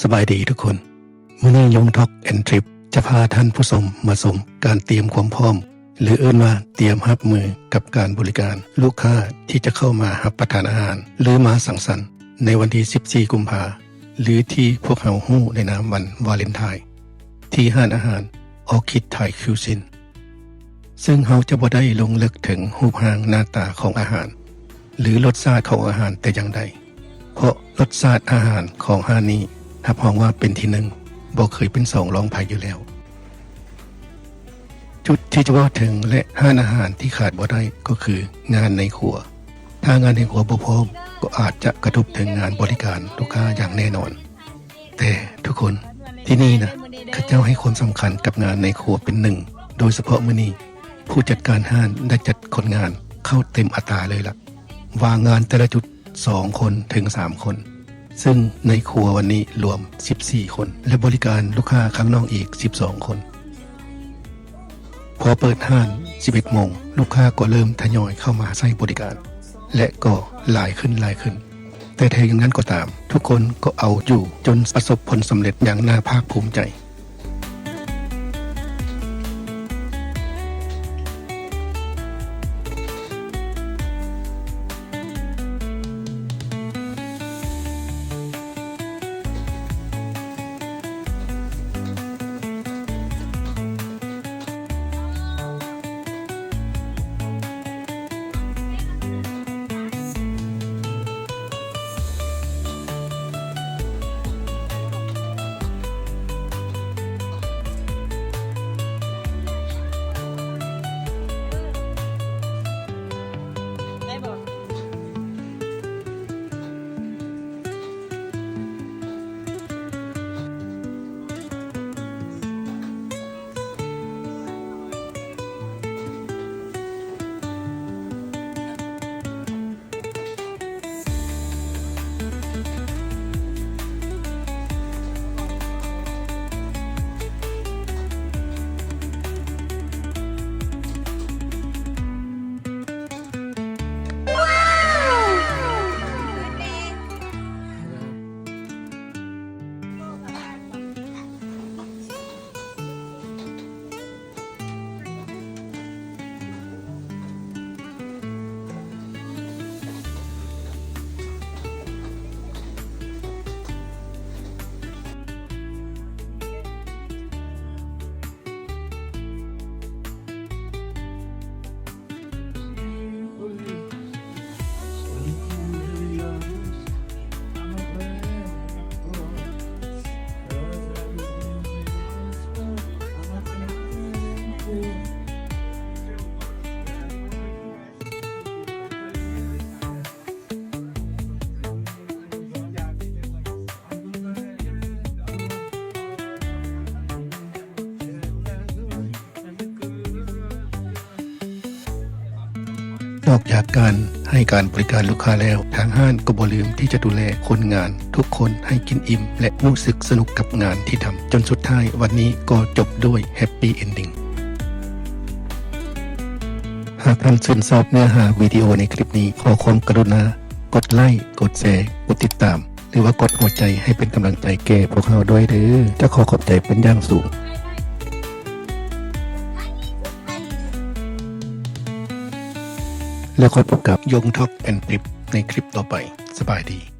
ສະບາຍດີທຸກຄົນ. ມື້ນີ້ Young Talk and Trip ຈະພາທ່ານຜູ້ຊົມມາຊົມການຕຽມຄວາມພ້ອມ ຫຼື ເອີ້ນວ່າຕຽມຮັບມືກັບການບໍລິການລູກຄ້າທີ່ຈະເຂົ້າມາຮັບປະທານອາຫານ ຫຼື ມາສັງສັນໃນວັນທີສິບສີ່ ກຸມພາ ຫຼື ທີ່ພວກເຮົາຮູ້ໃນນາມວັນວາເລັນທາຍ ທີ່ຮ້ານອາຫານ Orchid Thai Cuisine ເຊິ່ງເຮົາຈະບໍ່ໄດ້ລົງເລິກເຖິງຮູບຮ່າງໜ້າຕາຂອງອາຫານ ຫຼື ລົດຊາດຂອງອາຫານແຕ່ຢ່າງໃດ, ເພາະລົດຊາດອາຫານຂອງຮ້ານນີ້ ຮັບຮອງວ່າເປັນທີໜຶ່ງ, ບໍ່ເຄີຍເປັນສອງລອງໃຜຢູ່ແລ້ວ. ຈຸດທີ່ຈະເວົ້າເຖິງ ແລະ ຮ້ານອາຫານທີ່ຂາດບໍ່ໄດ້ກໍຄືງານໃນຄົວ. ຖ້າງານໃນຄົວບໍ່ພ້ອມ ກໍອາດຈະກະທົບເຖິງງານບໍລິການລູກຄ້າຢ່າງແນ່ນອນ. ແຕ່ທຸກຄົນ ທີ່ນີ້ນະ ເຂົາເຈົ້າໃຫ້ຄວາມສຳຄັນກັບງານໃນຄົວເປັນໜຶ່ງ, ໂດຍສະເພາະມື້ນີ້ ຜູ້ຈັດການຮ້ານໄດ້ຈັດຄົນງານເຂົ້າເຕັມອັດຕາເລີຍລະ, ວ່າງງານແຕ່ລະຈຸດ ສອງຄົນເຖິງສາມຄົນ, ເຊິ່ງໃນຄົວວັນນີ້ລວມສິບສີ່ຄົນ ແລະ ບໍລິການລູກຄ້າຂ້າງນອກອີກສິບສອງຄົນ. ພໍເປີດຮ້ານສິບເອັດໂມງ, ລູກຄ້າກໍເລີ່ມທະຍອຍເຂົ້າມາໃຊ້ບໍລິການ ແລະ ກໍຫຼາຍຂຶ້ນ, ຫຼາຍຂຶ້ນ. ແຕ່ເຖິງຢ່າງນັ້ນກໍຕາມ, ທຸກຄົນກໍເອົາຢູ່ຈົນປະສົບຜົນສຳເລັດຢ່າງໜ້າພາກພູມໃຈ. ນອກຈາກການໃຫ້ການບໍລິການລູກຄ້າແລ້ວ, ທາງຮ້ານກໍບໍ່ລືມທີ່ຈະດູແລຄົນງານທຸກຄົນໃຫ້ກິນອີ່ມ ແລະ ຮູ້ສຶກສະໜຸກກັບງານທີ່ທຳ, ຈົນສຸດທ້າຍວັນນີ້ກໍຈົບດ້ວຍ Happy Ending. ຫາກທ່ານຊື່ນຊອບເນື້ອຫາວິດີໂອໃນຄລິບນີ້, ຂໍຄວາມກະລຸນາກົດໄລ, ກົດແຊ, ກົດຕິດຕາມ ຫຼືວ່າກົດຫົວໃຈໃຫ້ເປັນກຳລັງໃຈແກ່ພວກເຮົາດ້ວຍເດີ້. ຈະຂໍຂອບໃຈເປັນຢ່າງສູງ. ແລ້ວຄ່ອຍພົບກັບ Young Talk and Trip ໃນຄລິບຕໍ່ໄປ. ສະບາຍດີ.